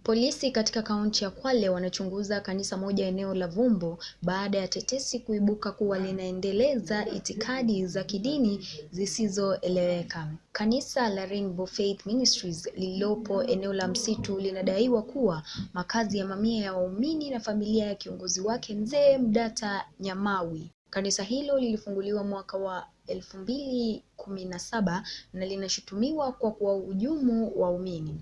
Polisi katika kaunti ya Kwale wanachunguza kanisa moja eneo la Vumbo baada ya tetesi kuibuka kuwa linaendeleza itikadi za kidini zisizoeleweka. Kanisa la Rainbow Faith Ministries lililopo eneo la msitu linadaiwa kuwa makazi ya mamia ya waumini na familia ya kiongozi wake Mzee Mdata Nyamawi. Kanisa hilo lilifunguliwa mwaka wa 2017 na linashutumiwa kwa kuwahujumu waumini.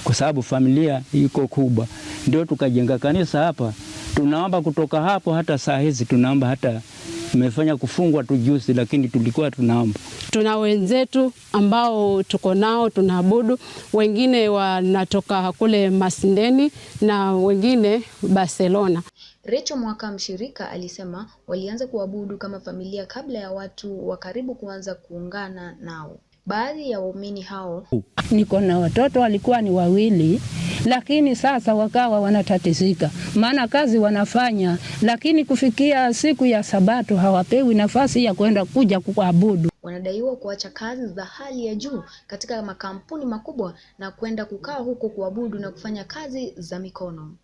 Kwa sababu familia iko kubwa, ndio tukajenga kanisa hapa. Tunaomba kutoka hapo hata saa hizi tunaomba, hata tumefanya kufungwa tu juzi, lakini tulikuwa tunaomba. Tuna wenzetu ambao tuko nao tunaabudu, wengine wanatoka kule Masindeni na wengine Barcelona. Rachel Mwaka, mshirika, alisema walianza kuabudu kama familia kabla ya watu wa karibu kuanza kuungana nao. Baadhi ya waumini hao: Niko na watoto walikuwa ni wawili, lakini sasa wakawa wanatatizika, maana kazi wanafanya, lakini kufikia siku ya Sabato hawapewi nafasi ya kwenda kuja kuabudu. Wanadaiwa kuacha kazi za hali ya juu katika makampuni makubwa na kwenda kukaa huko kuabudu na kufanya kazi za mikono.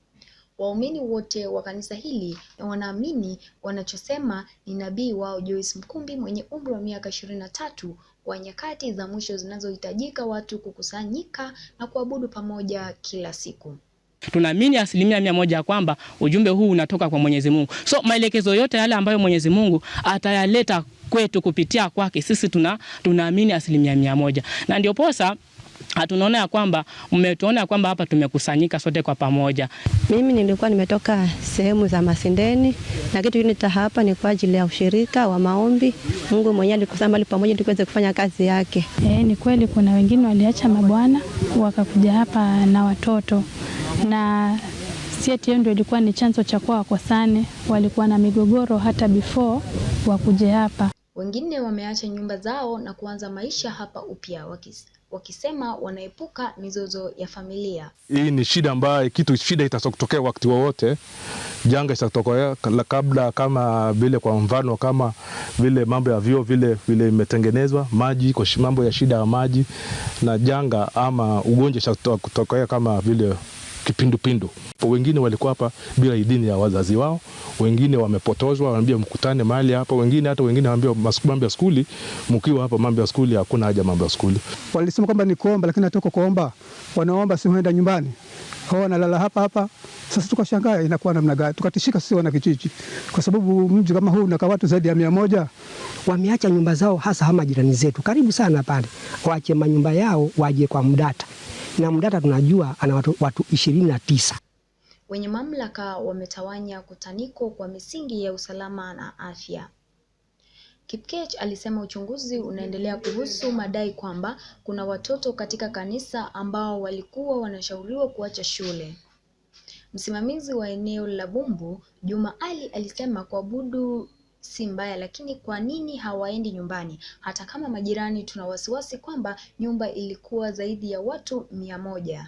Waumini wote wa kanisa hili wanaamini wanachosema ni nabii wao Joyce Mkumbi mwenye umri wa miaka 23 wa nyakati za mwisho zinazohitajika watu kukusanyika na kuabudu pamoja kila siku. Tunaamini 100% kwamba ujumbe huu unatoka kwa Mwenyezi Mungu. So maelekezo yote yale ambayo Mwenyezi Mungu atayaleta kwetu kupitia kwake, sisi tunaamini 100%. Na ndio posa tunaona ya kwamba mmetuona ya kwamba hapa tumekusanyika sote kwa pamoja. Mimi nilikuwa nimetoka sehemu za Masindeni na kitu kinita hapa ni kwa ajili ya ushirika wa maombi. Mungu mwenyewe alikusanya mahali pamoja tuweze kufanya kazi yake. Ni kweli kuna wengine waliacha mabwana wakakuja hapa na watoto, na si eti hiyo ndio ilikuwa ni chanzo cha kuwa wakosane. Walikuwa na migogoro hata before wakuje hapa. Wengine wameacha nyumba zao na kuanza maisha hapa upya wakisema wanaepuka mizozo ya familia. Hii ni shida ambayo kitu shida itatokea wakati wowote, janga itatokea kabla, kama vile kwa mfano kama vile mambo ya vyoo vile vile imetengenezwa maji kwa mambo ya shida ya maji na janga ama ugonjwa itatokea kama vile kipindupindu. Wengine walikuwa hapa bila idhini ya wazazi wao, wengine wamepotozwa, wanaambia mkutane mahali hapa, wengine hata wengine wanaambia mambo ya skuli, mkiwa hapa mambo ya skuli hakuna haja mambo ya skuli. Walisema kwamba ni kuomba, lakini hatoka kuomba, wanaomba si huenda nyumbani, hao wanalala hapa hapa. Sasa tukashangaa inakuwa namna gani, tukatishika sisi wana kijiji, kwa sababu mji kama huu unakaa watu zaidi ya 100. Wameacha nyumba zao, hasa hama jirani zetu karibu sana pale, waache manyumba yao waje kwa Mdata, na Mdata tunajua ana watu 29. Wenye mamlaka wametawanya kutaniko kwa misingi ya usalama na afya. Kipkech alisema uchunguzi unaendelea kuhusu madai kwamba kuna watoto katika kanisa ambao walikuwa wanashauriwa kuacha shule. Msimamizi wa eneo la Bumbu, Juma Ali, alisema kuabudu si mbaya, lakini kwa nini hawaendi nyumbani? Hata kama majirani tuna wasiwasi kwamba nyumba ilikuwa zaidi ya watu 100.